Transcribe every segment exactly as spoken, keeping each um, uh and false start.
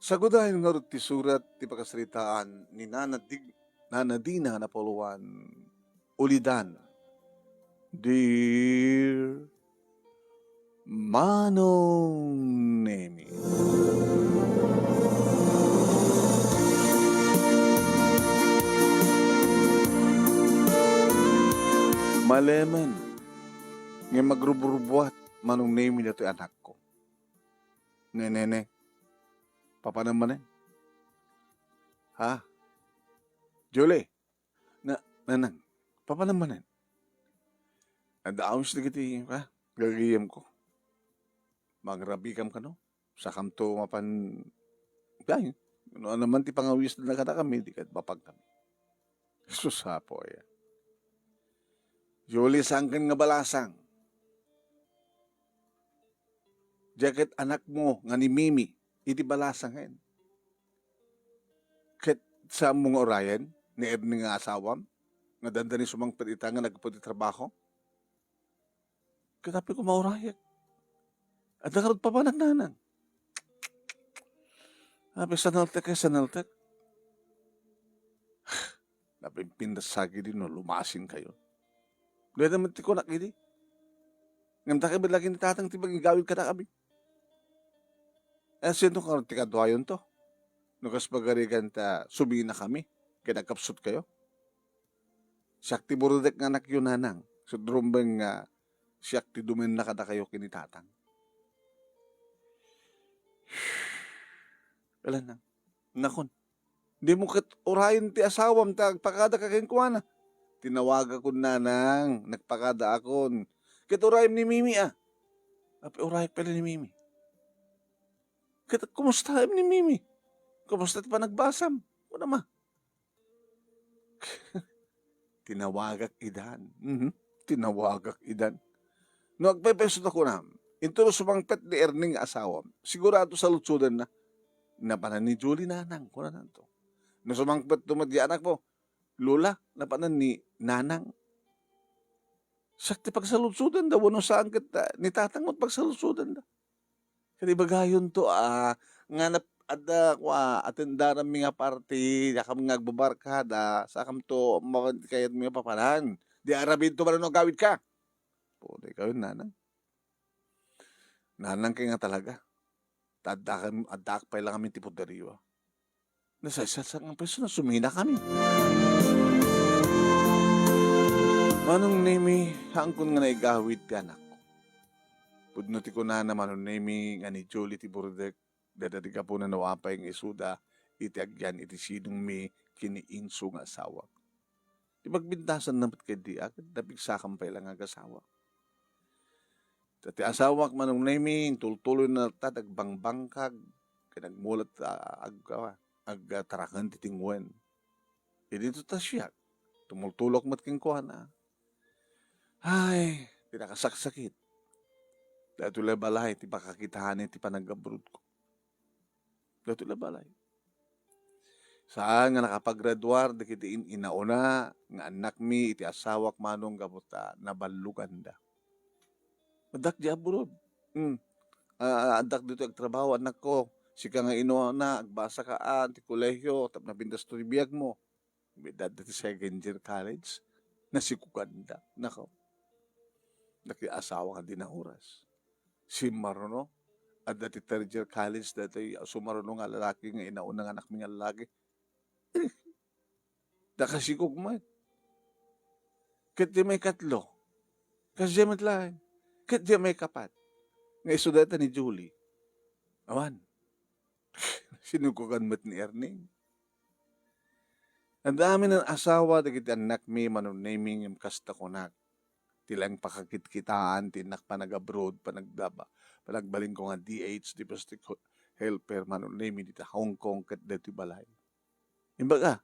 Sagudayen ngarud ti surat ti pakasaritaan ni Nana Dig-, Nana Dina Napoleon Ulidan. Dear Manong Nemi. Malemen, nga magrubrubuat, Manong Nemi, datoy anakko. Ne, ne, ne. Papanam manen? Ha? Julie? Na, nanang, papanam manen? Adda awis dagiti, ha? Gagayemko. Mangrabikam kano? Sakamto mapan, ay, no, ano man ti pangawisda kadakami, di ket mapagkami. Jesus, Apo, ya. Julie, sangken nga balasang. Diay ket anakmo nga ni Mimi, iti balasangen. Ket saanmo nga urayen ni Ernie nga asawam, nga dandani sumangpet ita nga naggapu ti trabaho? Ket apay koma urayek? Adda ngarud papanak, nanang. Apay, sanaltek, eh, sanaltek. Napimpintas sagidi no lumasinkayo. Dayta met ti kunak idi. Ngem ta kay met la ken ni tatang ti mangigawid kadakami. Eh, sino ngarud ti kaduayonto? No kas pagarigan ta suminakami, ken agkapsutkayo. Siak ti burudek nga anakyo, nanang. Sudrumben nga siak ti dumenna kadakayo ken ni tatang. Ala, nang. Nakon. Dimo ket urayen ti asawam ta agpakadaka kenkuana. Tinawagakon, nanang, nagpakadaakon. Ket urayem ni Mimi, a. Apay, urayek pay la ni Mimi. Ket kumustaem ni Mimi? Kumusta ti panagbasam? Kunam a. Tinawagak idan. Mhm. Tinawagak idan. No agpaypayso ta kunam, inton no sumangpet ni Erning nga asawam, sigurado saludsodanna. Napanan ni Julie, nanang, kunananto. No sumangpet to met di anakmo, Lola, napanan ni nanang. Siak ti pagsaludsodanda, wenno saan ket, ah, ni tatang met pagsaludsodanda. Ket ibagayonto, ah, nga nap-, adda, kua, atendaranmi nga party, diakam nga agbabarkada, sakamto, ma-, kayatmi nga papanan. Di arabidto man no agawidka. Pudaykayo, nanang. Nanang kay nga talaga. Ta adda-, addaak pay la ngamin ti poderio. Nasaysaysa nga pwesto, nasuminakami. Manong Nemi, haankon nga naigawid ti anakko. Pudno ti kunana, Manong Nemi, nga ni Julie ti burudek, dayta ti gapuna no apay nga isuda iti agyan iti sinongmi ken ni Inso nga asawak. Ti magbintasanna met kadi a, ket napigsakan pay la nga agasawa. Ta ti asawak, Manong Nemi, intultuloyna latta ti agbangbangkag, ken agmulat a ag-, a, agtaraken ti tinguen. Idi ta siak, tumultulok met kenkuana. Ay, ti nakasaksakit. Daytoy la balay ti pakakitaen ti panagabrodko. Daytoy la balay. Saan nga nakapagraduar dagiti in-, inauna nga annakmi iti asawak, Manong, gapu ta naballoganda. Addak di abroad. Hmm. Ah, addak ditoy agtrabaho, annakko. Sika nga inauna, agbasaka a ti kolehio, tapno napintas ti biagmo. Adda ti second year college, nasikoganda. Nako. Dagiti asawa nga di nauras. Simmaruno, adda ti third year college, daytoy sumaruno nga lalaki nga inauna nga annakmi nga lalaki. Nakasikog met. Ket diay maikatlo, kasdiay met laeng. Ket diay maikapat, nga isu dayta ni Julie. Awan. Sinukogan met ni Erning. Adda amin nga asawa dagiti annakmi, Manong Nemi, ngem kasta kunak, ti laeng pakakitkitaan ti innak panagabroad, panagdaba-, panagbalinko nga D H, domestic ho-, helper, Manong Nemi, dita Hong Kong ket daytoy balay. Imbaga,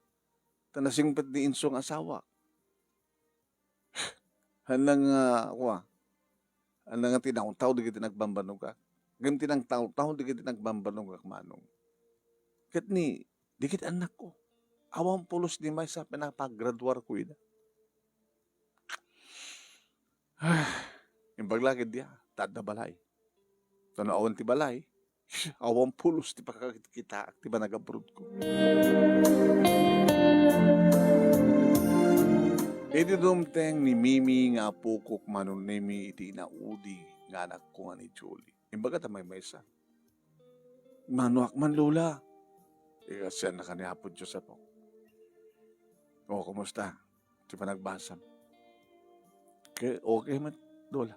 ta nasingpet ni Inso nga asawa. Haan nga, kua, haan nga tinawtaw dagiti nagbambanogak. Ngem ti nangtawtaw dagiti nagbambanogak, Manong, ket ni, dagiti annakko. Awan pulos ni maysa a pinapagraduarko ida. Imbag la ketdi a, ta adda balay. Ta no awan ti balay, Awan pulos ti pakakitkitaak ti panagabrodko. Idi dumteng ni Mimi nga apokok, Manong Nemi, iti inaudi nga anakko nga ni Julie, imbagada maymaysa, "Manuak man, Lola." Ikasiannaka ni Apo Dios, apo. O, kumusta ti panagbasam? Ke-, okay met, Lola.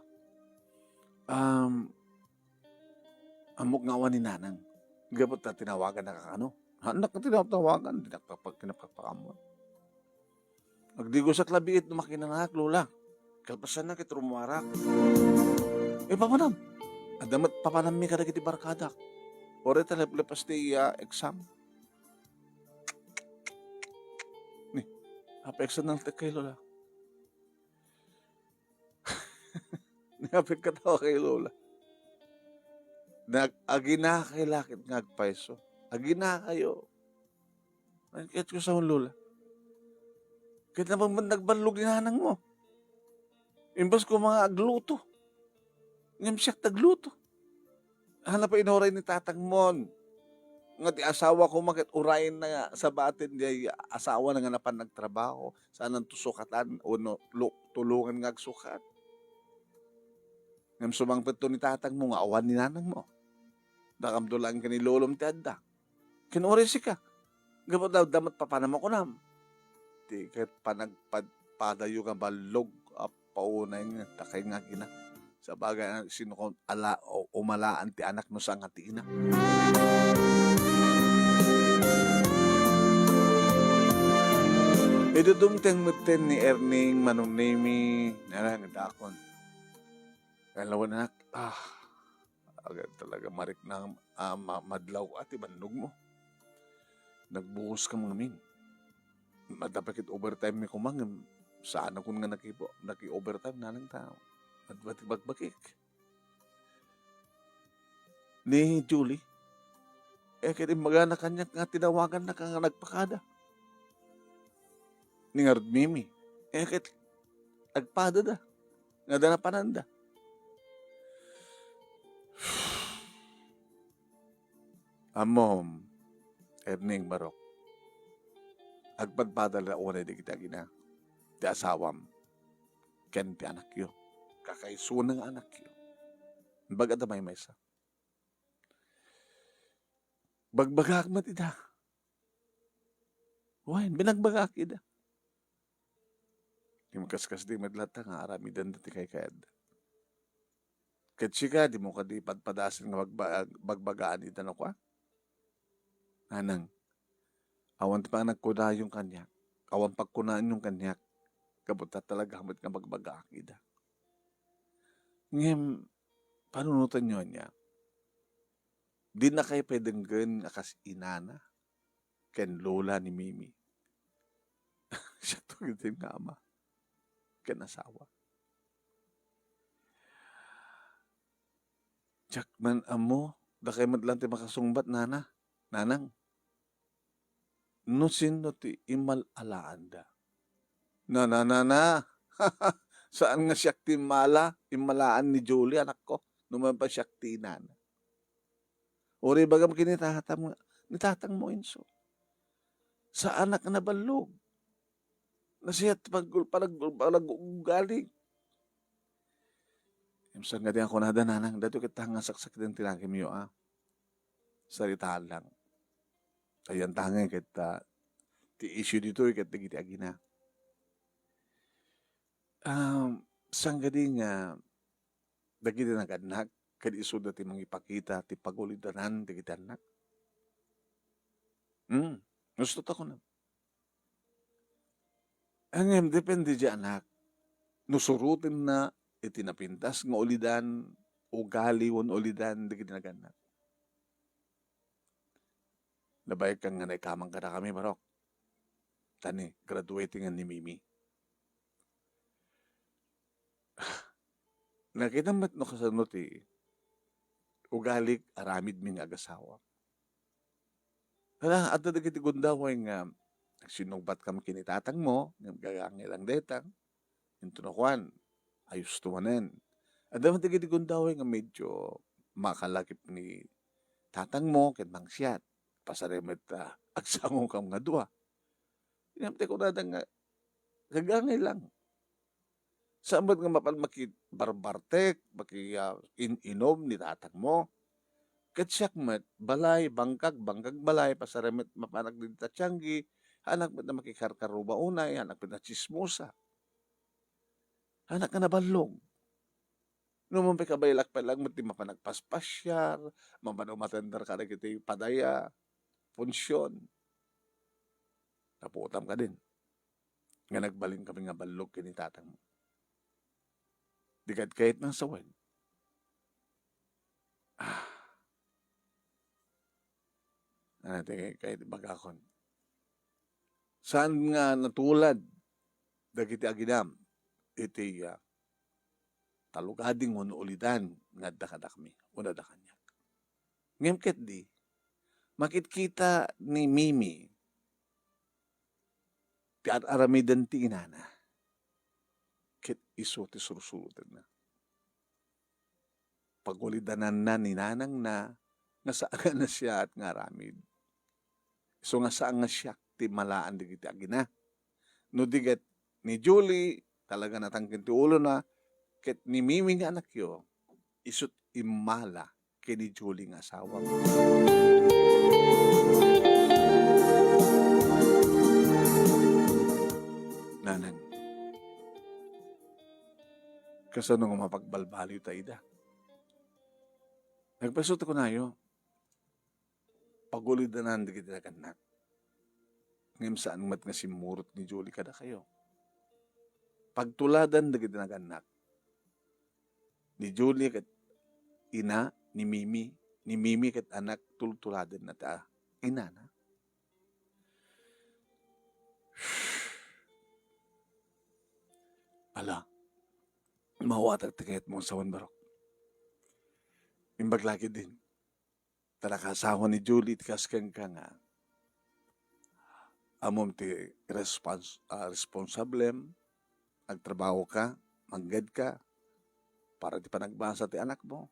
Um, ammok nga awan ni Nanang. Gapu ta tinawagan na ka, ano? Anak nga tinatawagan, di nakapag-, kinapagpakaammo. Agdigosak labiit no makinanaak, Lola. Kalpasan na ket rumuarak. Eh, papanam. Adda met papanammi kadagiti barkadak. Uray ta lep-, lepas ti, ah, exam. Ni, apa exam nang tek kay Lola? Ni, apa katawa kay Lola? Nag-, aginakay lakit nga agpayso. Aginakayo. Ay, ket ko sa Lola. Ket naman man nagballog ni nanang mo. Imbes ko mga agluto. Ngem siak tagluto. Hala pa inuray ni tatang mon. Nga ti asawa ko maket uray na sabaten di asawa na nga napan nagtrabaho. Saan ang tusukatan o no, lu-, tulungan nga agsukat. Ngem sumangpet to ni tatang mo nga awan ni nanang mo. Dakamdo lang ken ni lolom ti adda. Ken uray sika. Gapu ta adda met papanam a kunam. Ti ket panagpadpadayo nga ballog a paunay nga dakay nga agina. Sabagay, a, sino kon ala-, o-, umalaan ti anak no saan nga ti ina. Idi dumteng metten ni Erning, Manong Nemi, nana nga dakon. Kalawan anak, ah, aga talaga marikna, ah, ma-, madlaw, ah, ti bannogmo. Nagbukoskam ngamin. Adda pay ket overtime mi koma ngem saan a kun nga naki-, naki-overtime nanang ta. Adda ti bakbakik. Ni Julie, eh, ket imbagana kaniak nga tinawagannaka nga nagpakada. Ni ngarud Mimi, eh, ket agpadada. Nga adda napananda. Ammom, Erning, Barok, agpadpada la unay dagiti agina, ti asawam, ken ti anakyo. Kakaisuna nga anakyo. Imbagada maymaysa. Bagbagaak met ida. Wen, binagbagaak ida. Ngem kaskasdi met latta nga aramidenda ti kaykayatda. Ket sika, dimo kadi padpadasen nga bagba-, bagbagaan ida no kua? Nanang, awan ti panagkunayon kaniak, awan pagkunaanyon kaniak, gapu ta talaga met nga bagbagaak ida. Ngem, panunotenyo ania, dinakay pay denggen a kas inana ken lola ni Mimi. Siakto ketdin nga ama ken asawa. Diak man ammo, dakay met laeng ti makasungbat, nana, nanang. No sinno ti immal-alaanda? Na, na, na, na. Saan nga siak ti immala, immalaan ni Julie, anakko, no man pa siak ti inana. Uray ibagam ken ni tatam nga, ni tatang mo, inso. Saanak nga naballog. Nasiat ti pag-, panag-, panag-ugali. Ngem saan nga di a kunada, nanang, daytoy ket ta nga saksakiden ti lagimyo, a. Saritaan lang. Ayan ta nga ket, ah, ti issue ditoy ket dagiti agina. Um, saan kadi nga dagiti nagannak, ket isuda ti mangipakita ti pagulidanan dagiti annak? Hmm, gusto ta kuna. Ngem depende diay anak no surotenna iti napintas nga ulidan, ugali, wenno ulidan dagiti nagannak. Nabayagkan nga naikaman kadakami, Barok. Ta ni, graduating ni Mimi. Nakitam met no kasano ti ugalik aramidmi nga agasawa. Hala, adda dagiti gundaway nga agsinnungbatkam ken ni tatangmo, nga gagangi lang dayta. Inton nakuan, ayos to manen. Adda met dagiti gundaway nga medyo makalakip ni tatangmo ken mangsiat. Pasari met, ah, agsangokam nga dua. Ngem ti kunada nga, gagangay lang. Saan met nga mapan makibarbartek, maki-, ah, in-inom ni tatangmo? Ket siak met, balay, bangkag, bangkag balay, pasari met mapanak dita tianggi, anak met a makikarkaruba unay, anak met a tsismosa. Anak nga naballog. No, mapaikabay lakpay lang met ti mapan agpaspasiar, mapan umatender kadagiti padaya, punsion. Napuotam kadin nga nagbalinkami nga ballog ken ni tatangmo. Di kad kayat nang sawen. Ah. Ano ti kayat ibagakon? Saan nga natulad dagiti aginam iti, ah, talukading wenno ulidan nga adda kadakami, wenno adda kaniak. Ngem ketdi, makitkita ni Mimi ti ar-aramiden ti inana, ket isu ti sursurotenna. Pagulidananna ni nanangna nga saan a siak nga aramid. Isu nga saan nga siak ti malaan dagiti agina. No di ket ni Julie, talaga natangken ti ulona, ket ni Mimi nga anakyo, isut' immala ken ni Julie nga asawam. Nanang, kasano nga mapagbalbaliwta ida? Nagpasuot kunayo, pagulidanan dagiti nagannak. Ngem saan met nga simmurot ni Julie kadakayo. Pagtuladan dagiti nagannak. Ni Julie ket ina ni Mimi, ni Mimi ket anak, tultuladenna ta inana. Ala, mawatak ti kayatmo nga sawen, barok. Imbag la ketdin. Ta nakaasawa ni Julie ti kas kenka nga ammom ti respons-, ah, responsablem, agtrabaho ka, mangged ka, para ti panagbasa ti anakmo.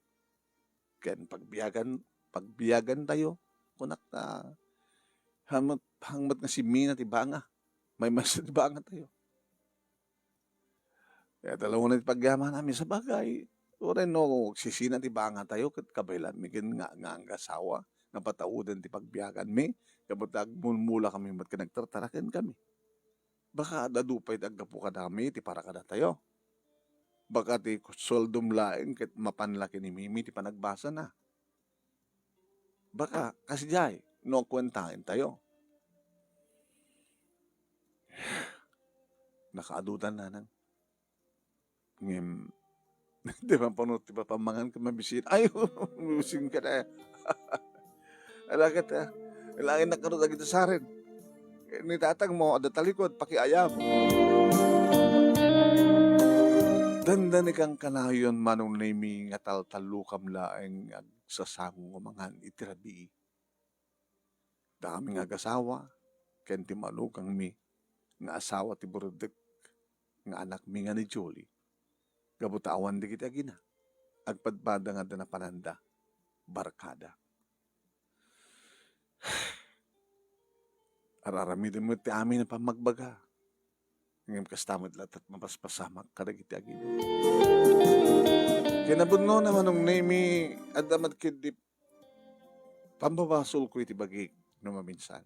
Ken pagbiagan, pagbiagantayo, kunak ta, hangmet, hangmet nga simmina ti banga, maymaysa ti bangatayo. Kaya talaw na ti pagyamanami. Sabagay, uray no agsisina ti bangatayo, ket kabaelanmi ken nga, nga agsawa, nga patauden ti pagbiaganmi, ket agmulmulakami met ken agtartarakenkami. Baka adda adu pay ti aggapu kadami ti para kadatayo. Baka ti sueldom laeng ket mapan la ken ni Mimi ti panagbasana. Baka kasdiay no akuentaentayo. Nakaadutan, nanang. Ngem, di man pano ti papammangan ket mabisita. Ay, mabisita ka na. Ala ket, ah, laeng nakaro dagiti saren. Ni tatangmo, adda talikod, pakiayam. Dandani kan kanayon, Manong Nemi, nga taltallukam laeng nga agsasango nga mangan iti rabii. Dakami nga agasawa, ken ti manugangmi nga asawa ti buruddek nga anakmi nga ni Julie, gapu ta awan dagiti agina, agpadpada nga adda napananda, barkada. Ar-aramiden met ti amin a pammagbaga. Ngem kasta met latta ti mapaspasamak kadagiti agina. Kinapudnona, Manong Nemi, adda met ketdi pambabasolko iti bagik no maminsan.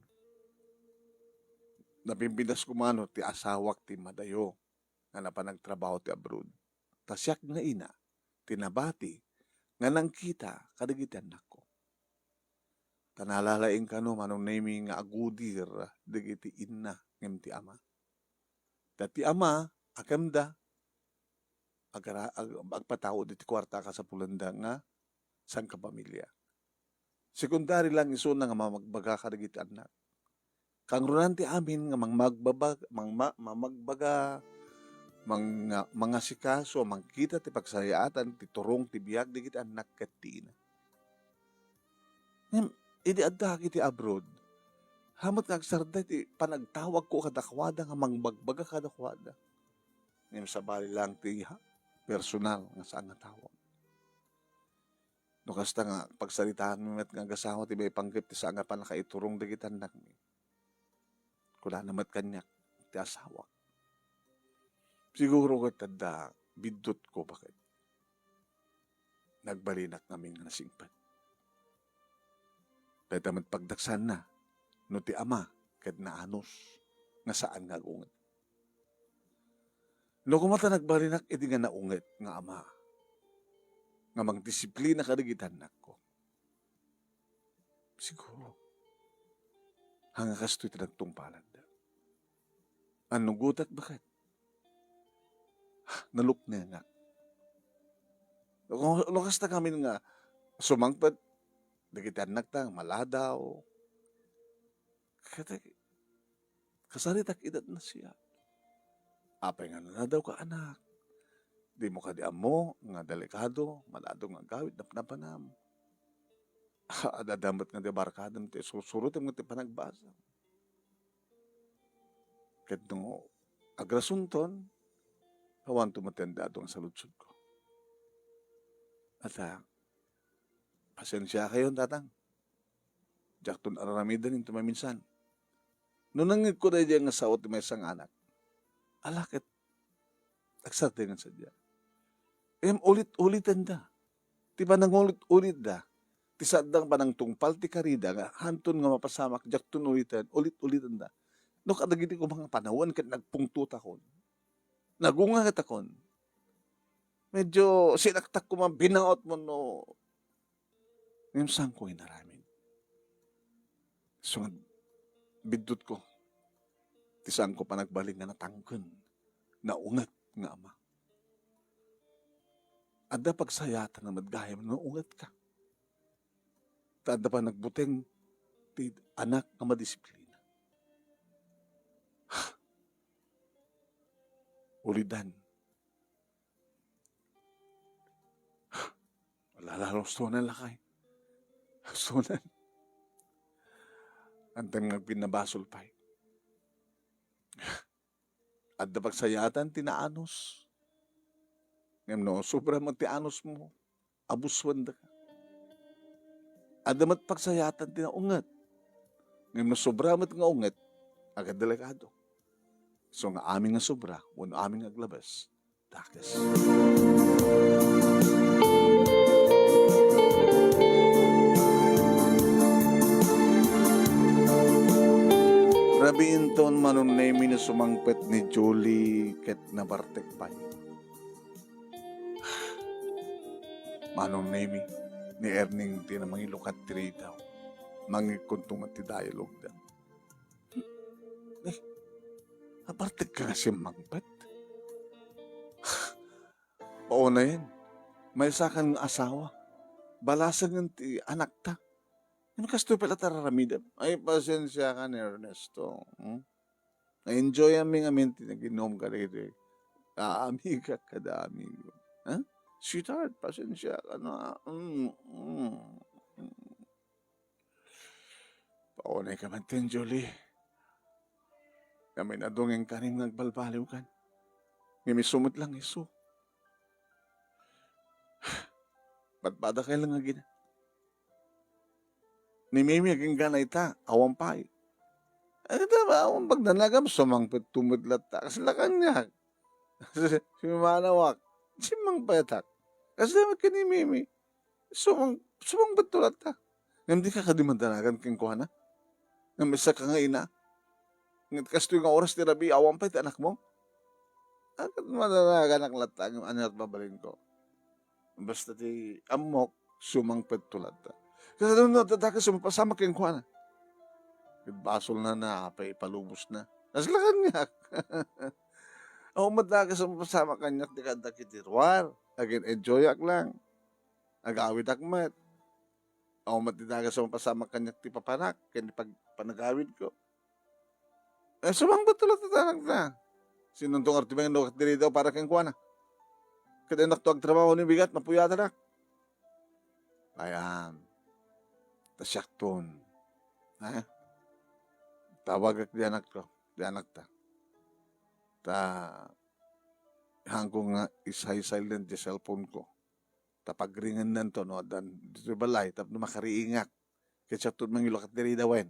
Napimpintas ko mano ti asawak ti madayo nga napan agtrabaho ti abroad. Ta siak nga ina ti nabati nga nangkita kadagiti annakko. Ta nalalaing kano, Manong Nemi, nga agudir dagiti inna ngem ti ama. Ta ti ama, akemda, agara-, ag-, agpataud iti kuarta a kasapulenda nga sangkapamilia. Sekundari lang isuna nga mamagbaga kadagiti annak. Kangrunaan ti amin nga mangmagbabag-, mangma-, mamagbaga, manga-, mangasikaso, mangkita ti pagsayaatan, ti turong, ti biag dagiti annak ket ti ina. Ngem, idi adda iti abroad, hamet nga agsarday ti panagtawagko kadakuada nga mangbagbaga kadakuada. Ngem sabali lang ti personal nga saan nga tawag. No kasta nga pagsaritaanmi met nga agasawa ti maipanggep ti saan nga pannakaiturong dagiti annakmi, kunana met kaniak ti asawak, "Siguro ket adda biddutko baket. Nagbalinak ngamin nga nasingpet." Dayta met pagdaksanna, no ti ama ket naanus nga saan nga agunget. No koma ta nagbalinak idi nga naunget nga ama, nga mangdisiplina kadagiti annakko, siguro, haan nga kastoy ti nagtungpalanda. Annugotak baket. Naluknengak. No, no kasta ngamin nga sumangpet dagiti annakta, maladaw. Ket kasaritak idatna siak. Apay nga naladawka, anak? Dimo kadi ammo nga delikado, maladaw nga agawid napnapanam? Ad-adda met nga di barkadam ti sursurotem nga ti panagbasam. Ket no agrasonton, awanto met ti adu nga saludsodko. Ata, pasensiakayon, tatang. Diakton ar-aramiden inton maminsan. No nangngegko daydiay nga sao ti maysa nga anak, ala ket agsardeng sadiay. Ngem ulit-ulitenda. Ti panangulit-ulitda, ti saanda nga panangtungpal ti karida nga haanton nga mapasamak, diakton uliten, ulit-ulitenda. No kadagiti koma nga panawen ket nagpungtotakon, nagungatakon, medyo sinaktak koma, binaot mo no Ngem saanko inaramid. Isu nga biddutko ti saanko panagbalin nga natangken, naunget nga ama. Adda pagsayaatan met gayam no naungetka. Ta adda pay nagbuteng ti anak nga madisiplina. Ulidan. Wala, lalo, hustonan, lakay. Hustonan. Antay nga agpinnabasol pay. Adda pagsayaatan ti naanus. Ngem no sobra met ti anusmo, abusuendaka. Adda met pagsayaatan ti naunget. Ngem no sobra met nga unget, agdelikado. Isu nga amin nga sobra wenno amin nga aglabes, dakes. Rabii inton Manong Nemy no sumangpet ni Julie ket nabartek pay. Manong Nemy, ni Erning ti namangilukat ti ridaw. Mangikkonto met ti dialogda. Eh, nabartekka nga simmangpet? Paonayen, maysakan nga asawa. Balasengen ti anakta. Ngem kastoy pay latta ar-aramidem. Ay, pasensiakan, Ernesto. Hmm? Na-enjoy-anmi ngamin ti nag-inum kadagiti aamigak kada amigo. Ha? Sweetheart, pasensiakan, ah. Mm, mm, mm. Paunayka man, Tien Julie. Ngamin adu nga inkanem nga agbalbaliwkan. Ngem isu met lang isu. Badbadakay lang nga gina-, ni Mimi agingga ita, awan pay. Ay, ita ba, awan pagdanagam, sumangpet met latta. Kasla kaniak. Simanawak. Simmangpetak. Kasla met ken ni Mimi. Sumang-, sumangpet latta. Ngem dika kadi madanagan kenkuana? Ngem maysa ka nga ina? Ngem kastoy nga oras ti rabii, awan pay ti anakmo? Agkat madanaganak latta, ngem ania ti babalinko? Basta ti ammok, sumangpet latta. Kasla no, no, dakes a mapasamak kenkuana. Ket basolna, apay ipalubosna. Kasla kaniak. Awan met dakes a mapasamak kaniak ti kaaddak iti ruar. Agin-enjoyak lang. Agawidak met. Awan met ti dakes a mapasamak kaniak ti papanak ken ti pag-, panagawidko. Eh, sumangpet latta ti anakta. Sinuntongar ti mangin no ket diri daw para kenkuana. Ket innakto agtrabaho ni bigat, mapuyatanak. Ayan. Ta siakton. Ha? Tawagak ti anakko, ti anakta. Ta, haanko nga isay-silent ti cellphone ko. Ta pagringennanto no addan ditoy balay tapno makariingak. Ket siakto mangilukat diri dawen.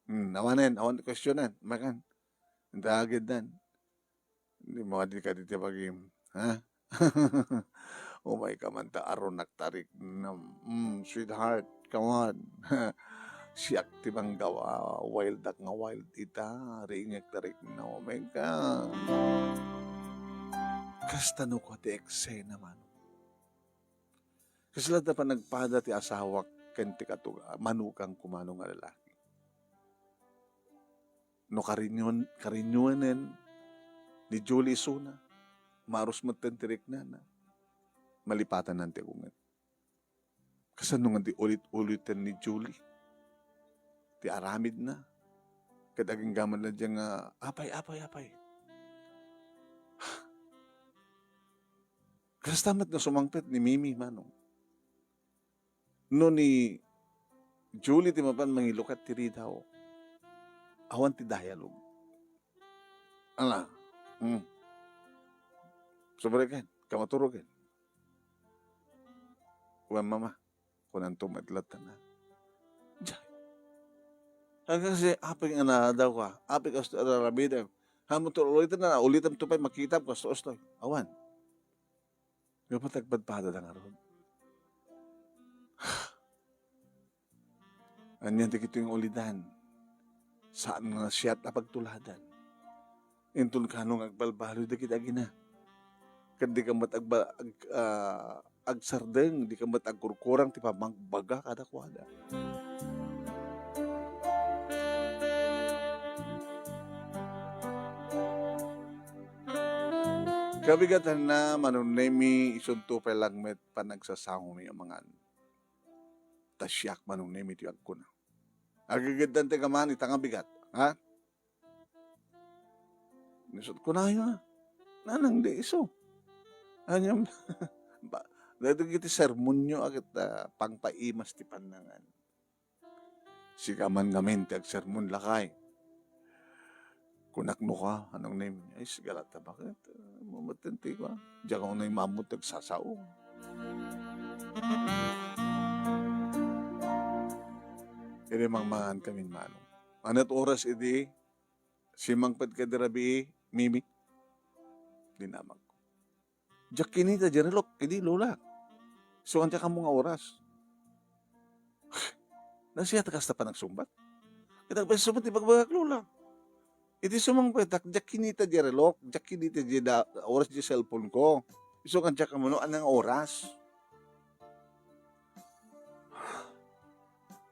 Hmm, awanen, awan ti questionan, makan. Dagiddan. Di mo kadi kadi ti bagim, ha? Umay ka man ta arunak tariknam. Mm, sweetheart, come on. Siak ti manggawa, wildak nga wild ita, riingek tariknam. Umay ka. Kasta no kua ti eksena, Manong. Kasla ta panagpada ti asawak ken ti katuga-, manukangko, Manong, a lalaki. No karinyon-, karinyoenen ni Julie isuna, maarus metten ti riknana, malipatanan ti agunget. Kasano nga di ulit-uliten ni Julie ti aramidna? Ket agingga met laeng nga, "Apay, apay, apay." Kasta met nga sumangpet ni Mimi, Manong. No ni Julie ti mapan mangilukat ti ridaw, awan ti dialogue. Ala, hmm. Subreken, kamaturogen. Wen, Mama, kunanto met latta na. Jay. Hanggang si apay nga naadaw ka, apay kasto araramidem. Hamu to ulitan na, ulitan to pa'y makitam, kasto ustoy. Awan. Gapu ta agpadpada ngarud. Ania dagitoy nga ulidan? Saan nga siat a pagtuladan? Inton kano nga agbalbaliw dagiti agina. Ket di ka met agba-, ag-, ah, agsardeng, di ka met agkurkurang ti pammangbaga kadakuada. Kabigatanna, Manong Nemi, isunto pay lang met panagsasangomi a mangan. Ta siak, Manong Nemi, ti agkuna. Agigiddan ti kaman ita nga bigat, ha? Isut' kunayo, ha? Nanang di isu. Aniam, ba, dagiti sermonyo a ket, ah, pangpaimas ti pannangan. Sika man ngamin ti agsermon, lakay. Kunak no ka, Manong Nemi, ay, sigala ta, bakit? Ah, mamatenti ka. Diak ako na imamot agsasao. Idi mangmangan kami, Manong. Anat oras idi simangpet ka di rabii, Mimi? Dinamag ko. Diak kinita di relok, idi, Lola. Isu nga diak ammo nga oras. Nasiat kasta panagsungbat. Ket agpasubot ti bagbagak, Lola. Iti sumangpetak, diak kinita di relok, diak kinita di da-, oras di cellphone ko. Isu nga diak ammo no, ania nga oras.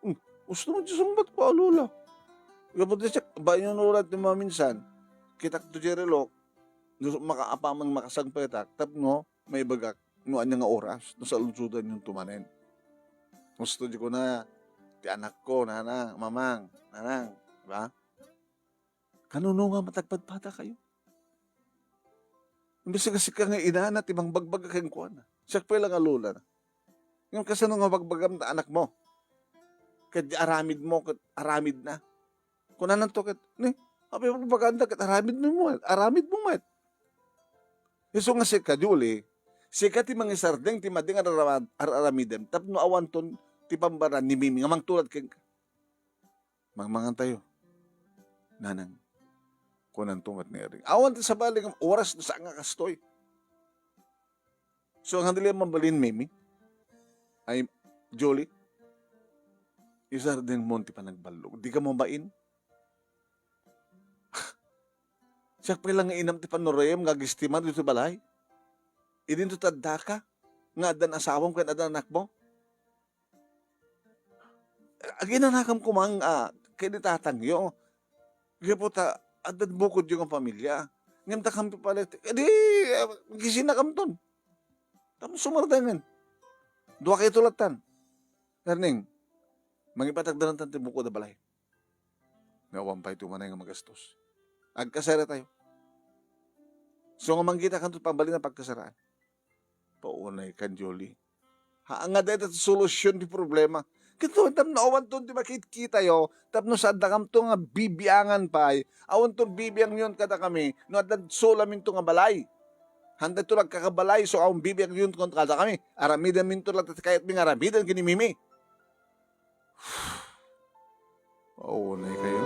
Hmm, gusto mo ti sungbat ko, Lola. Gapu ti siak, bayo no oras ti maminsan, kitak to di relok, no, makaapaman makasangpetak, tapno, maibagak no ania nga oras no saludsodanyon to manen. Gusto di ko na ti anakko, nanang, mamang, nanang, di ba? Kanunonga met agpadpada kayo? Imbes nga sika nga inana ti mangbagbaga kenkuana. Siak pay la nga lola na. Ngem kasano nga bagbagam ta anak mo? Ket di aramid mo, ket aramid na. Kunananto ket, "Ni, apay bagbaganda ket aramid mo met, aramid mo met." Isu nga sika, Julie, sika ti mangisardeng ti madi nga ar-, ar-, aramidem tapno awanton ti pambaran ni Mimi nga mangtulad kenka. Mangmangan tayo. Nanang, kunanto met ni Ering. Awan ti sabali nga oras no saan nga kastoy. So, ang handili ang mabalin, Mimi? Ay, Julie? Isardeng mo ti panagballog. Di ka mabain? Siak pay la nga inam ti panurayem nga agistimar ditoy balay. Idinto ti addaka nga addan asawam ken addan anakmo. Aginanakam koma, ah, ken ni tatangyo. Gapu ta addan bukodyo nga pamilia. Ngem ta kami pala, edi, ah, gisinakamton. Tapno sumardengen. Dua kayo tulatan. Erning, mangipatagdanan ti bukod a balay. Nga awan pay tumanay nga magastos. Agkasaratayo. So nga manggita kanto pambalin a pagkasaraan. Paunay kan, Julie. Ha, nga dayta ti solusyon ti problema. Ket tapno awanton ti makitkitayo, tapno saandakamto nga bibiangan pay, awanton bibiangyon kadakami no addan sulaminto nga balay. Handa to nagkakabalay, so awan bibiag yun kung kadakami. Aramidenminto latta ti kayatmi nga aramiden ken ni Mimi. Maunay kayo.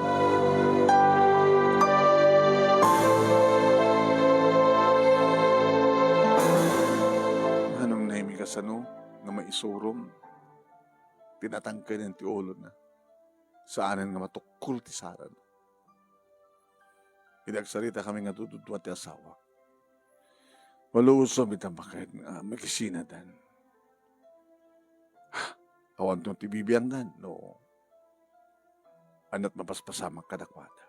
Nganong naimi kasano nga maisurom ti natangkenen ti ulona? Saanen nga matukkol ti sarana. Idi agsarita kami nga dududua ti asawa, malusom ita baket nga makisinadan. Awan to ti bibiangdan, no? Aniat mapaspasamak kadakuada.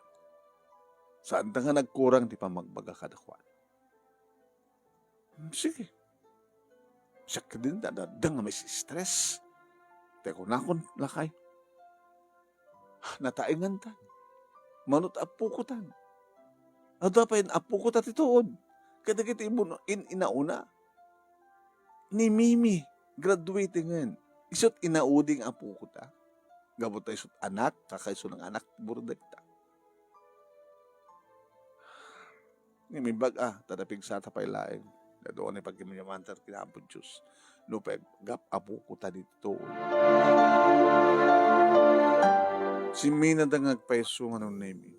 Saan ta nga nagkurang ti pamagbaga kadakuada. Hmm, sige. Siak din da, da, da nga may stress. Te kunakon lakay. Nataengan ta. Manut apuko tan. Adu pay apuko ta ti tuod. Kadagiti imun-, in-, inauna. Ni Mimi, graduating ngen. Isut inaudi nga apuko ta. Gapu ta isut anak, kakaiso nga anak, burdekta. Ngem imbag a, ta napigsata pay laeng. Daduan ni pagkimyamantar ken Apo Dios. No pay, gap apuko ta ditoy. Simminada nga agpayso nga nunemi.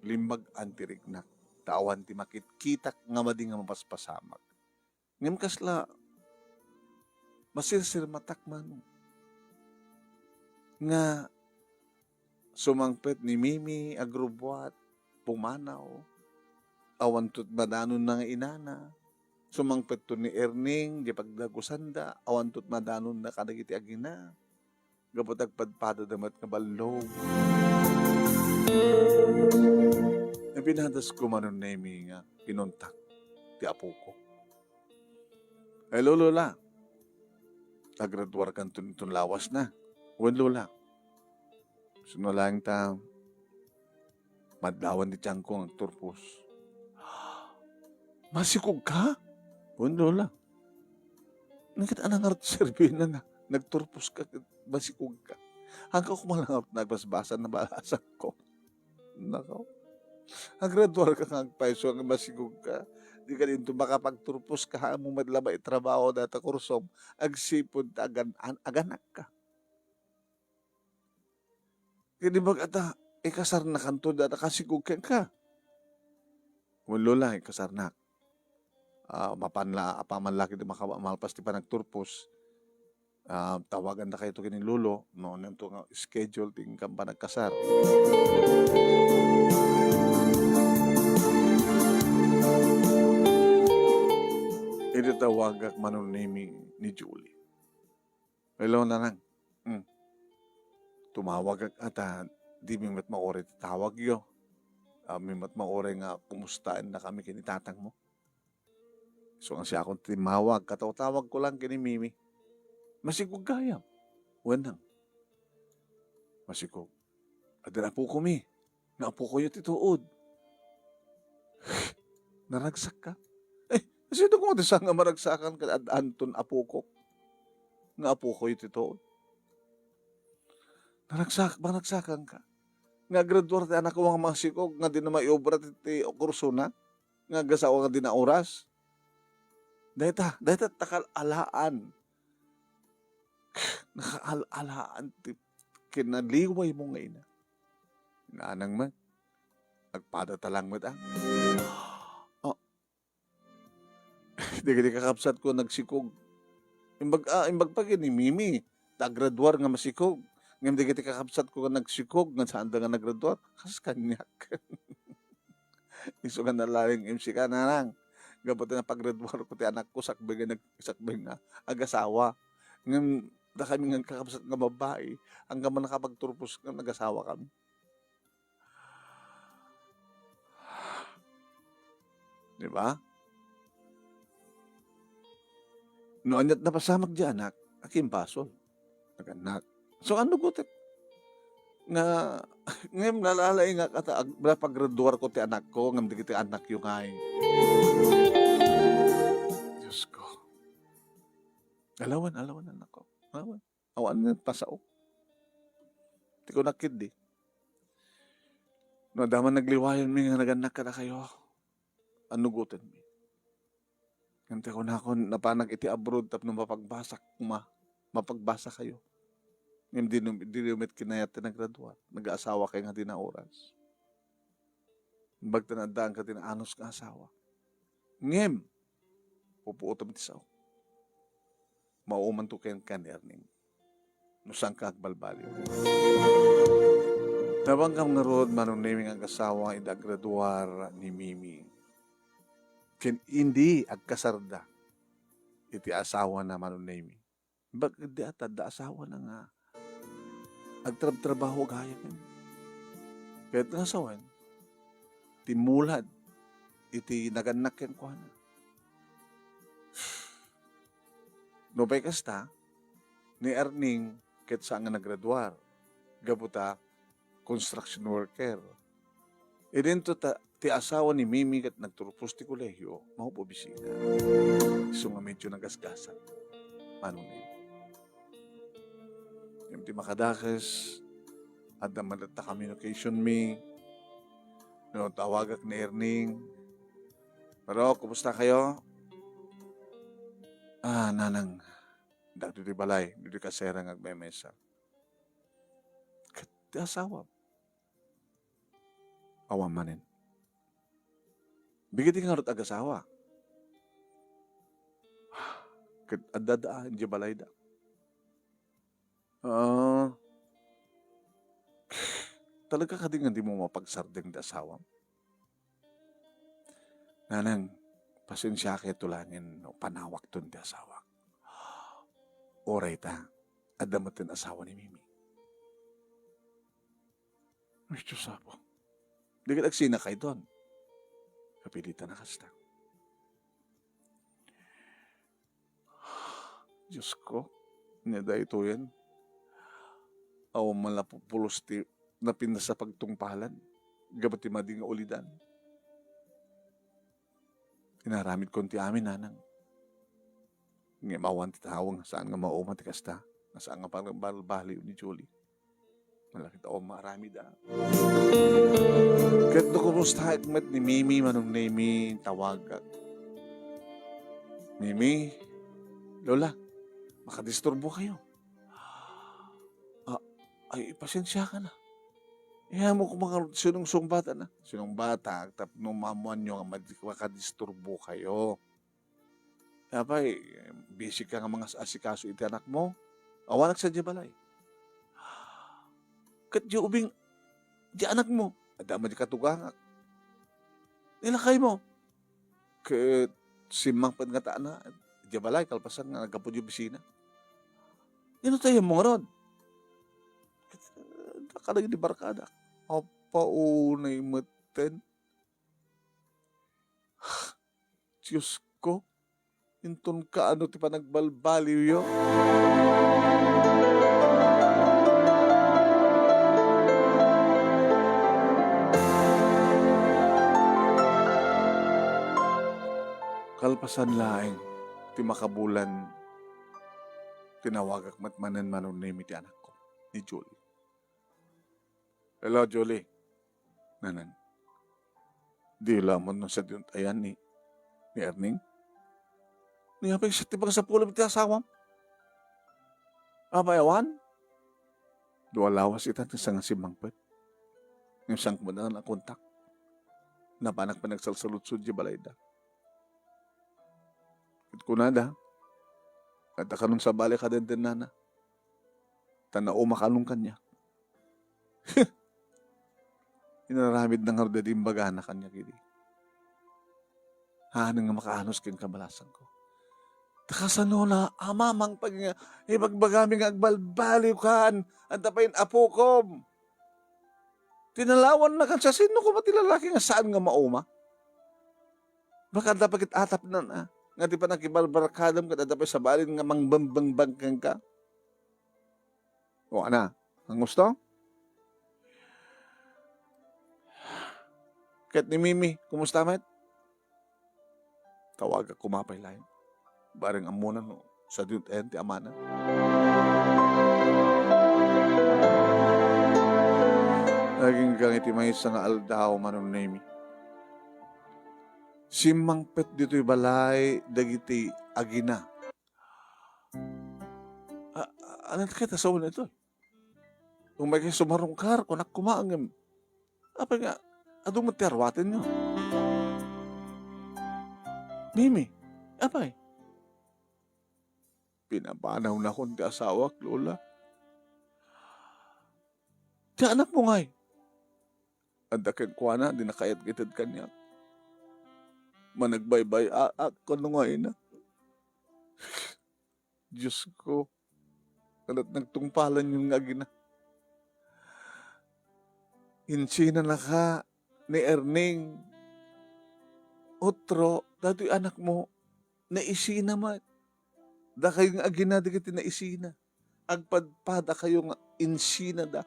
Limbag-an ti riknak. Ta awan ti makitkitak nga madi nga mapaspasamak. Ngem kasla, masirsirmatak man nga sumangpet ni Mimi, agrubbuat, pumanaw, awan tot madanonna nga inana. Sumangpet to ni Erning, di pagdagusanda, awan tot madanonna kadagiti agina. Gapu ta agpadpadada met nga ballog. Ipinadas ko manen ni Mimi nga pinuntak ti apoko. Hello, Lola. Agraduarkanto inton lawas na. Wen, Lola. Sino laeng ta madlawan ti tiangko nga agturpos. Masikog ka? Wen, Lola. Nagkit anang ngarud serbina na nagturpos ka, masikog ka. Hangka ko malangarot nagbasbasan na balasakko. Nako. Agraduar ka nga agpayso nga masikog ka. Di ka dinto makapagturpos ka, haan mo met la maitrabaho data kursom. Agsipud ta agan-, an-, aganak ka. Ket imbag a ta, ikasarnakanto data kasikog kenka. Wen, Lola, ikasarnak. Ah, mapan la, apaman la ket maka-, malpas ti panagturpos. Ah, tawagandakayo ken ni Lolo, no, ania to nga schedule ti inkam panagkasar. Idi tawagak manen ni, ni Julie. Hello, Nanang. Hmm. Tumawagak a ta, dimi met mauray ti tawagyo. Dimi met mauray nga kumustaennakami ken ni tatangmo. Isu nga siakon timmawag, katawtawagko lang ken ni Mimi. Masikog gayam. Wen, Nang. Masikog. Adda apokami. Nga apokayo ti tuod. Naragsakka? Eh, sino koma ti saan nga maragsakan ket ad-, anton apokok? Nga apokayo ti tuod. Naragsak-, maragsakanka. Nga agraduar ti anakko nga masikog, nga dina maiobra ti, ti kursona, nga agasawa nga dina oras. Dayta, dayta takal-alaan. Nakaal-alaan ti kinaliwaymo nga ina. Nanang met, agpadata lang met, ah. Oh. Dagiti kakabsatko nagsikog. Imbag, ah, imbag pay ken ni Mimi, ta agraduar nga masikog. Ngem dagiti kakabsatko nga nagsikog, nga saanda nga nagraduar, kas kaniak. Isu nga nalaing M C ka, Nanang. Gapu ta napagraduarko ti anakko, sakbay nga nag-, sakbay nga agasawa. Ngem dakami nga kakabsat nga babbai, anggaman nakapagturpos nga nagasawa kami. Di ba? No aniat napasamak di anak, akimbasol. Naganak. So, ano gutit? Nga, ngayon nalalaing nga kata, ag-, napagraduarko ti anakko, ngem dagiti anakyo ngay. Diyos ko. Alawan, alawan, anakko. Alawan. Awan nga pasaok. Ti kunak ketdi. No, adda man nagliwayanmi nga nagannak kadakayo. Anugotenmi. Ngem ti kunakon, napanak iti abroad tapno mapagbasa koma, mapagbasa kayo. Ngem di, di met kinayat ti nagraduar. Nag-aasawa kay nga di na oras. Bagta na addaan ka ti naanus nga asawa. Ngem, pupuotam ti sao. Maumanto kenka ni Erning. No saanka agbalbaliw. Nabanggam ngarud, Manong Nemi, nga agasawa idi agraduar ni Mimi. Ken idi agkasarda iti asawana, Manong Nemi. Bag-, di at adda asawana nga agtrabtrabaho gayam. Ket nga sawen, timmulad iti nagannak kenkuana. Nupay kasta, ni Erning ket saan nga nagraduar, gapu ta construction worker. Idinto ta, ti asawa ni Mimi ket nagturpos ti kolehio, maupo bisita. Isu nga medyo nagasgasan. Manong Nemi. Ngem ti makadakes, adda man latta communication mi. No, tawagak ni Erning. Pero, kumusta kayo? Ah, nanang, dagiti balay, dagiti kasera nga agmemesa. Ket ti asawa. Awan manen. Bigiti ngarud agasawa. Ket adda da, idiay balayda. Ah, talaga kadi nga dimo mapagsardeng ti asawam? Nanang, pasensiak ket tulangin no panawakton ti asawak. Uray ta, adda met ti asawa ni Mimi. Ay, Diyos apo. Di ket agsinakayton. Kapilitan a kasta. Diyos ko, ania daytoyen? Awan man la pupulos ti napintas a pagtungpalan, gapu ti madi nga ulidan. Inaramidkon ti amin, nanang. Ngem awan ti tao nga saan nga mauma ti kasta, nga saan nga pagbalbaliw ni Julie. Malakit a maaramid, a. Ket no kumustaek met ni Mimi, Manong Nemi, tawagak. Mimi, Lola, makadisturbo kayo. Ah, ay, pasensiakan a. Iyaamok koma nga sinungsungbatan a. Sinungbatak tapno maammoanyo nga madi-, makadisturbo kayo. Apay, busy ka nga mangas-asikaso iti anakmo? Awanak sadiay balay. Ket diay ubing, diay anakmo, adda met diay katugangak. Ni lakaymo. Ket simmangpet ngata a, diay balay, kalpasan nga naggapu diay opisina. Inutayenmo ngarud. Ket, eh, dakadagiti barkadak. Apo, unay metten. Diyos ko, inton kaano ti panagbalbaliwyo. Kalpasan laeng ti makabulan, tinawagak met manen, Manong Nemi, ti anakko, ni Julie. Hello, Julie. Nanang. Di lamon no sa diyon ayan ni, ni Erning? Ni apay sa ti pagsapulem ti asawam? Apay awan? Dua lawas ita ti sangasimmangpet. Ngem saan ko met a nakontak. Napanak panagsalsaludsod diay balayda. Ket kunada, adda kanon sabali a kadendennana. Ta nauma kanon kaniak. Inaramidna ngarud daydi imbagana kaniak idi. Haan nga makaanus kenka, balasangko. Ta kasano la, Ama, mangpag nga ibagbagami nga agbalbaliwkan, adda pay apokom. Tinalawannakan, siasino koma ti lalaki nga saan nga mauma? Baka adda pay ket atapnan a, nga ti panakibarbarkadam ket adda pay sabali nga mangbangbangbang kenka. O, ana, ang gusto? Ket ni Mimi, kumusta met? Tawagak koma pay laeng. Bareng ammona no, sa diyon ti amana. Agingga iti maysa nga aldaw, Manong Nemi. Simmangpet ditoy balay dagiti agina. A-, a-, ano ket asawana ito? Umay kay sumarungkar, kunak koma ngem. Apay nga, adu met ti arwatenyo? Mimi, apay? Pinapanawnakon ti asawak, Lola. Ti anakmo ngay? Adda kenkuana, dina kayat nga ited kaniak. Managbaybay-aak, kuno nga ina. Diosko, ket nagtungpalanyon nga agina. Insinanaka ni Erning. Otro, datoy anakmo, naisina met. Dakayo nga agina dagiti naisina. Agpadpadakayo nga insinada.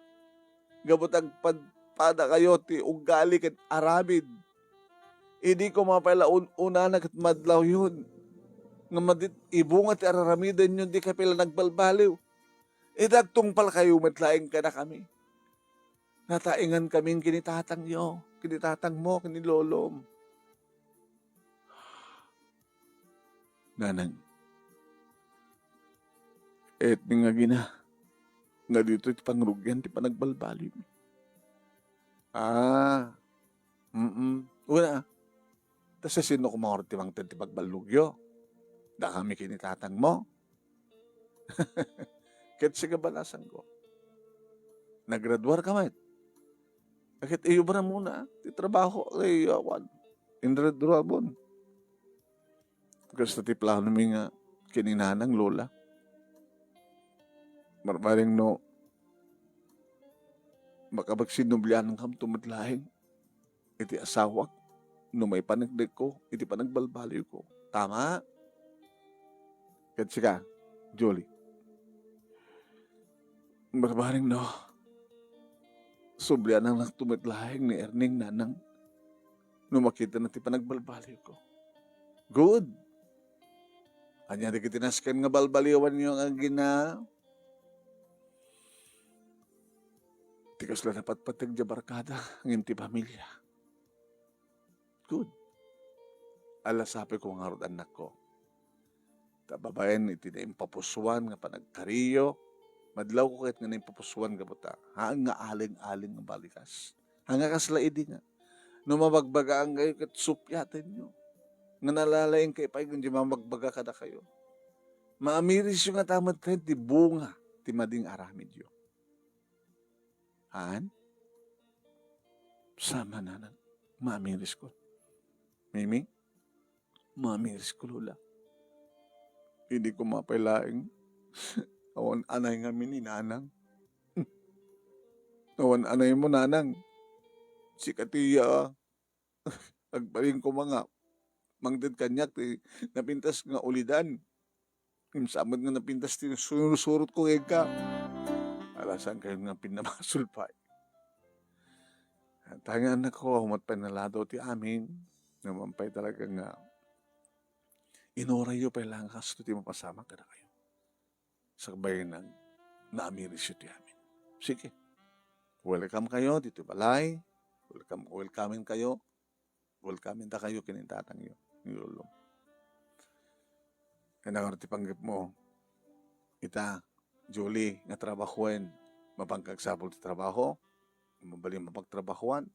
Gapu ta agpadpadakayo ti ugali ken aramid. Idi koma pay la un-unana ket madlawyon nga madi ti ibunga ti araramidenyo, dikay pay la nagbalbaliw. Ita agtungpalkayo met laeng kadakami. Nataengankami ken ni tatangyo, ken ni tatangmo, ken ni lolom. Nanang, etmi nga agina nga ditoy ti pangrugian ti panagbalbaliwmi. Ah, mm. Wen a. Ta siasino koma ngarud ti mangted ti pagballogyo? Dakami ken ni tatangmo? Ket sika, balasanko. Nagraduarka met. Ket iyubramona ti trabaho, ay, awan. Ingraduarmon. Kasta ti planomi nga ken ni nanang, Lola. Barbareng no makapagsinublianankamto met laeng iti asawak no maipaneknekko iti panagbalbaliwko. Tama? Ket sika, Julie. Barbareng no sublianannakto met laeng ni Erning, nanang, no makitana ti panagbalbaliwko. Good. Ania dagiti nasken nga balbaliwanyo nga agina? Ti kasla napatpateg ti barkada ngem ti pamilia. Good. Alasapiko ngarud, annakko. Ta babaen iti naimpapusuan nga panagkariyo, madlawko ket nga naimpapusuan gapu ta haan nga aling-aling nga balikas. Haan nga kasla idi nga, no mabagbagaankayo ket suppiatenyo. Nga nalalaingkayo pay ken di mamagbaga kadakayo. Maamirisyo ngata met ti bunga ti madi nga aramidyo. Haan? Saan man, nanang, maamirisko? Mimi? Maamirisko, Lola. Idi koma pay laeng, awan anay ngamin ni nanang. Awan anaymo, nanang. Sika ti, ah, agbalin koma nga mangted kaniak ti napintas nga ulidan. Ngem saan met nga napintas ti sursurotko kenka. Alasankayon nga pinnabasol pay. Ania, annakko, humat pay naladaw ti amin. Ngem pay talaga nga inurayyo pay la nga kasto ti mapasamak kadakayo. Sakbay nga naamirisyo ti amin. Sige. Welcome kayo ditoy balay. Welcome, welcome kayo. Welcome dakayo ken ni tatangyo, ni lolo. Kaya nga ti panggepmo, ita, Julie, nga trabahoen, mapangkagsapul ti trabaho, mabalin mapagtrabahoan.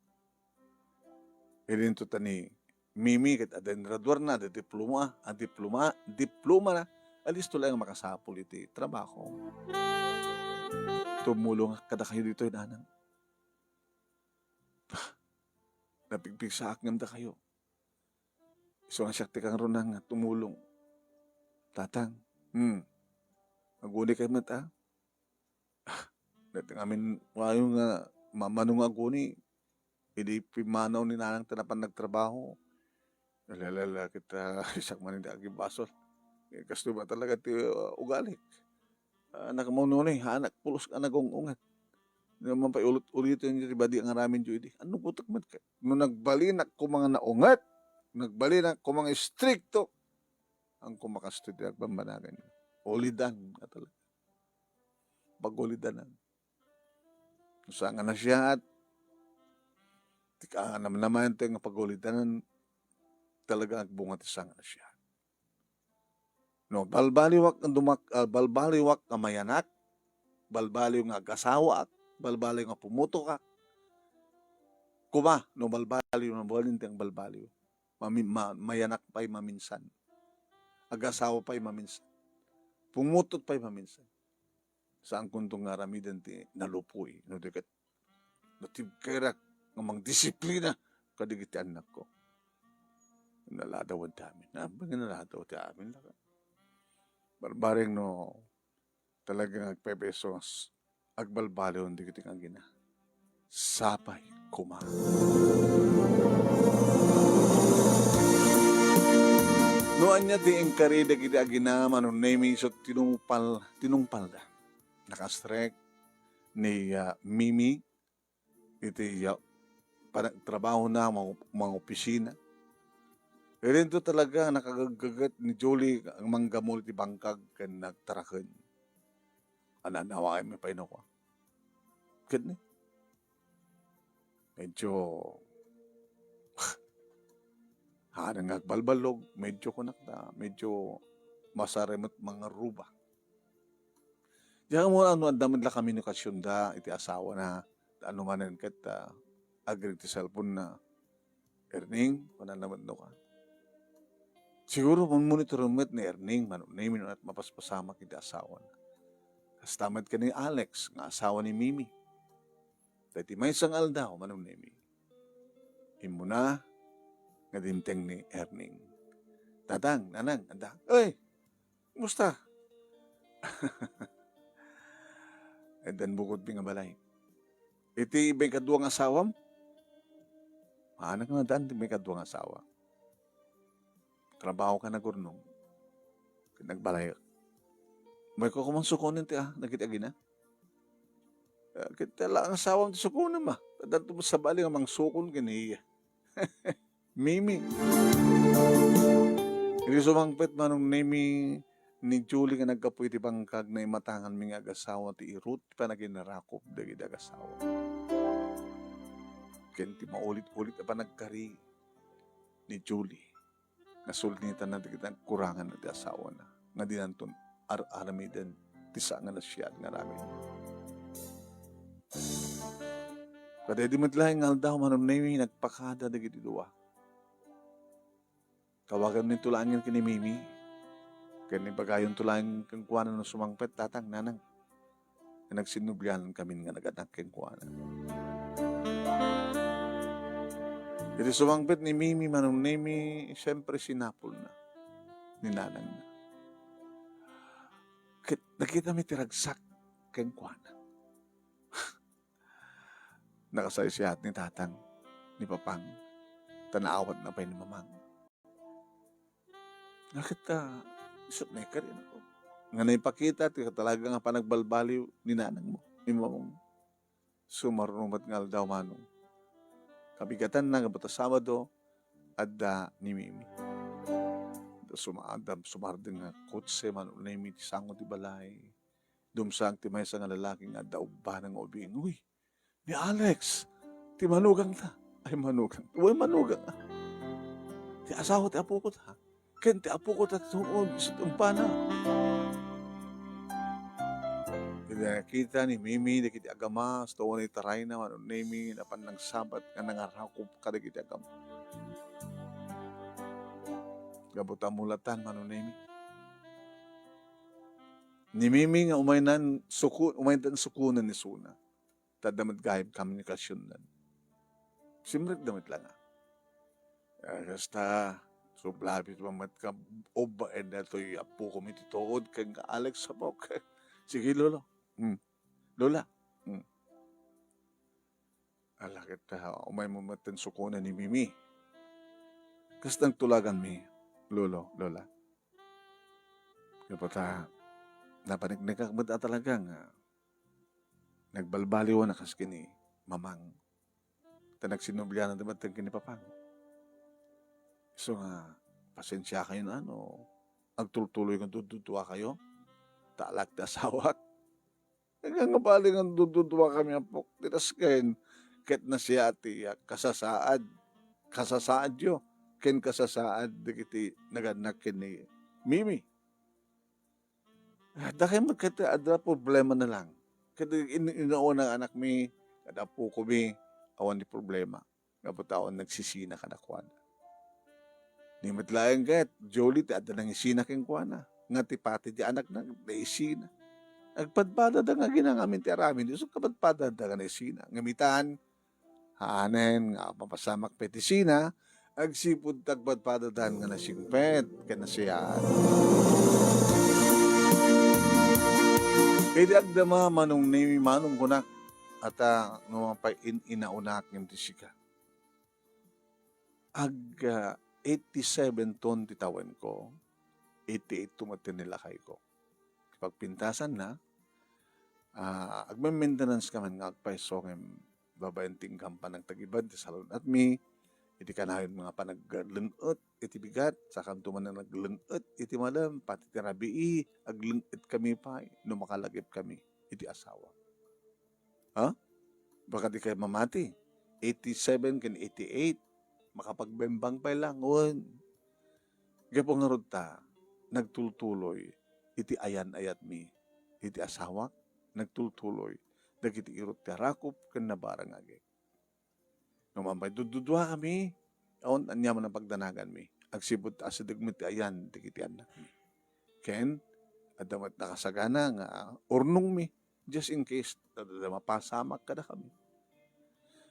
Idinto ta ni Mimi ket adda ingraduarna, adda diploma, a diploma, diplomana, alisto laeng makasapul iti trabaho. Tumulongak kadakayo ditoy, nanang. Napigpigsaak ngem dakayo. Isu nga siak ti kangrunang nga tumulong. Tatang, hmm, aguni kay met, a? Ah, dati ngamin wayo nga mamano nga aguni. Idi pimmanaw ni nanang ta napan nagtrabaho. Ala, ala, ala, kita, isak man iti agibasol. Eh, kasto ba talaga ti, uh, ugalik? Ah, nakamuno ni, anak, pulos ka nagung-unget. Di naman pay ulit-ulitin di badi ang aramin di. Ano putok met ka? No nagbalinak koma nga naunget, nagbalinak koma nga istrikto, ang kumakasto ti agbambanagan. Ulidan nga talaga. Pagulidanan. Saan nga nasiyaat? Ti kaanam naman ti nga pagulidanan. talaga agbunga ti sanganasia. No, balbaliwak nga dumak-, ah, balbaliwak nga mayanak, balbaliw nga agasawaak, balbaliw nga pumutokak. Kuma, no, balbaliw, mabalin ti agbalbaliw. Mami-, ma-, mayanak pay maminsan. Agasawa pay maminsan. Pumutot pay maminsan. Saankonto nga aramiden ti nalupoy, no, di ket natibkerak nga mangdisiplina kadagiti annakko. Naladaw ti amin. Ah, naladaw ti amin. Barbareng no talaga nga agpepeso nga s-, agbalbaliw dagiti nga agina. Sapay koma. No ania ti inkari dagiti agina, Manong Nemi, isu tinungpal-, tinungpalda. Nakastrek ni, ah, Mimi iti, ah, panagtrabahona, mga, mga opisina. Idinto talaga nakagaggaget ni Julie nga manggamul iti bangkag ken nagtaraken. Ananawaem pay no kua. Ket ni, medyo, haanna nga agbalballog, medyo kunak ta, medyo masarakan met mangaruba. Diak ammo no adda met la komunikasionda iti asawana, ta ano manen ket, ah, agreg ti cellphone na. "Erning," kunana met no kua. Siguro, mon-, monitor met ni Erning, Manong Nemi, no ania ti mapaspasamak iti asawana. Kasta met ken ni Alex, nga asawa ni Mimi. Ta iti maysa nga aldaw, Manong Nemi, immuna nga dimteng ni Erning. "Tatang, Nanang, adda." "Ay, kumusta?" "Addan bukodmi nga balay." "Iti maikadua nga asawam?" "Haanna nga addan ti maikadua nga asawa. Trabaho ka nagurnong. Ket nagbalay. Umayka koma sukonen ti, ah, dagiti agina." "Ah, ket ti la nga asawam ti sukonem, ah. Addanto met sabali nga mangsukon ken iya." Mimi. Idi sumangpet Manong Nemi ni Julie nga naggapu iti bangkag, naimatanganmi nga agasawa ti irut ti panaginarakop dagiti agasawa. Ken ti maulit-ulit a panagkari ni Julie, nasulnitanna dagiti nagkurangan iti asawana nga dinanton ar-aramiden ti sanganasia nga aramid. Kadaydi met laeng nga aldaw, Manong Nemi, nagpakada dagiti dua. Tawaganminto laeng ken ni Mimi, ken ibagayonto laeng kenkuana no sumangpet, Tatang, Nanang, nga nagsinnublianankamin nga nag-anak kenkuana. Idi sumangpet ni Mimi, Manong Nemi, siyempre, sinapulna ni nanangna. Ket nakitami ti ragsak kenkuana. Nakasaysayaat ni Tatang, ni Papang, ta naawatna pay ni Mamang. Nga ket, ah, isut' nga ikarina ko. Nga naipakita ti talaga nga panagbalbaliw ni nanangmo, ni mamangmo. Sumaruno met nga aldaw, Manong. Kabigatanna nga buta Sabado, adda ni Mimi. Adda suma-, adda sumardeng nga kotse, Manong Nemi, ti sango ti balay. Dumsang ti maysa nga lalaki nga adda ubbana nga ubing. Uy, ni Alex, ti manugangta. Ay, manugang. Uy, manugang, ah. Ti asawa ti apoko ta. Ken ti apoko ta ti tuod, isu ti ubbana. Idi nakita ni Mimi dagiti agama, isu ti natarayna, Manong Nemi, napan nangsabat nga nangarakop kadagiti agama. Gapu ta mulatan, Manong Nemi. Ni Mimi nga umaynan suko-, umaynan sukonen ni isuna. Ta adda met gayam komunikasionnan. Simrekda met la nga, "Ah, kasta, sublabit man met ka, ubbaen datoy appokom iti tuod ken ka Alex, apok." "Sige, Lolo." "Hmm. Lola." "Hmm." Ala ket, ah, umaymo met ti sukonen ni Mimi. Kasta nagtulaganmi, Lolo, Lola. Gapu ta, napaniknekak met a talaga nga nagbalbaliwan a kas ken ni Mamang. Ta nagsinnublianan ti met ken ni Papang. Isu nga, pasensiakayo no agtultuloy nga dududuakayo. Ta alak ti asawak." Nga, nga bali nga dududuakami, apok, ti dasken, ket nasia ti, ah, kasasaad, kasasaadyo. ken kasasaad dagiti nagannak ken ni Mimi. Dakay met ket adda problema na lang. Ket in-, inauna nga anakmi, kada apokomi, awan ti problema. Nga putaon nagsisina kadakuada. Ni met laeng ket, Jolie, ti adda nangisina kenkuana. Nga ti pati ti anakna, naisina. Agpadpadada nga aginang amin ti aramid, isu kapadpadada nga naisina. Ngem itan, haanen nga mapasamak pay ti sina, agsipud ta agpadpadadan nga nasingpet ken nasiyaat. Idi agdama, Manong Nemi, Manong kunak, ata no mapay in-, inaunak ngem ti sika. Ag, ah, eighty-seven ton ti tawenko, eighty-eight to met ti nilakayko. Ti pagpintasanna, ah, agme-maintenance ka man nga agpayso ngem babaen ti inggam panagtagibed ti salun-atmi, iti kanayon nga panagleng-et iti bigat, sakanto man nga nagleng-et iti malem, pati ti rabii, agleng-et kami pay no makalagip kami iti asawa. Ha? Baka di kayo mamati. Eighty-seven ken eighty-eight, makapagbembang pay lang, wen. Gapu ngarud ta, nagtultuloy iti ayan-ayatmi iti asawak, nagtultuloy dagiti irut ti arakop ken nabarangagek. No mapay duddudua kami, awan aniaman a pagdanaganmi. Agsipud ta asidegmi ti ayan dagiti annakmi. Ken, adda met nakasagana nga urnongmi, just in case, ta, ta, ta mapasamak kadakami.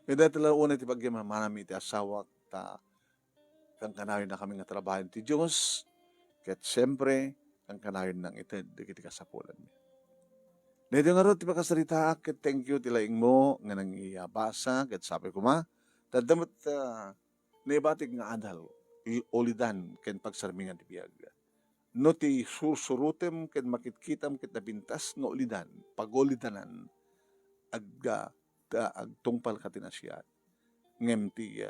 Ket dayta la unay ti pagyamanmi iti asawak, ta kankanayon na kami nga trabahaen ti Dios, ket siempre, kankanayon nang ited dagiti kasapulanmi. Daytoy ngarud ti pakasaritaak, ket thank you ti laingmo nga nangiyabasa, ket sapay koma, ta adda met, ah, naibatik nga adal, i-, ulidan ken pagsarmingan ti biag. No ti sursurutem ken makitkitam ket napintas nga ulidan, pagulidanan, agga-, ta agtungpal ka ti nasiat. Ngem ti,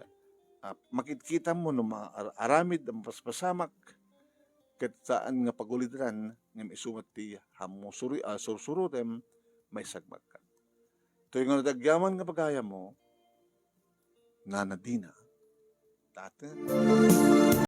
ah, makitkitam mo no ma-, ar-, aramid a mapaspasamak, ket saan nga pagulidanan, ngem isu met ti hammo suri-, ah, sursurutem, maisagmakka. Toy nga no ti agyaman nga pagayammo, Nana Dina, tate.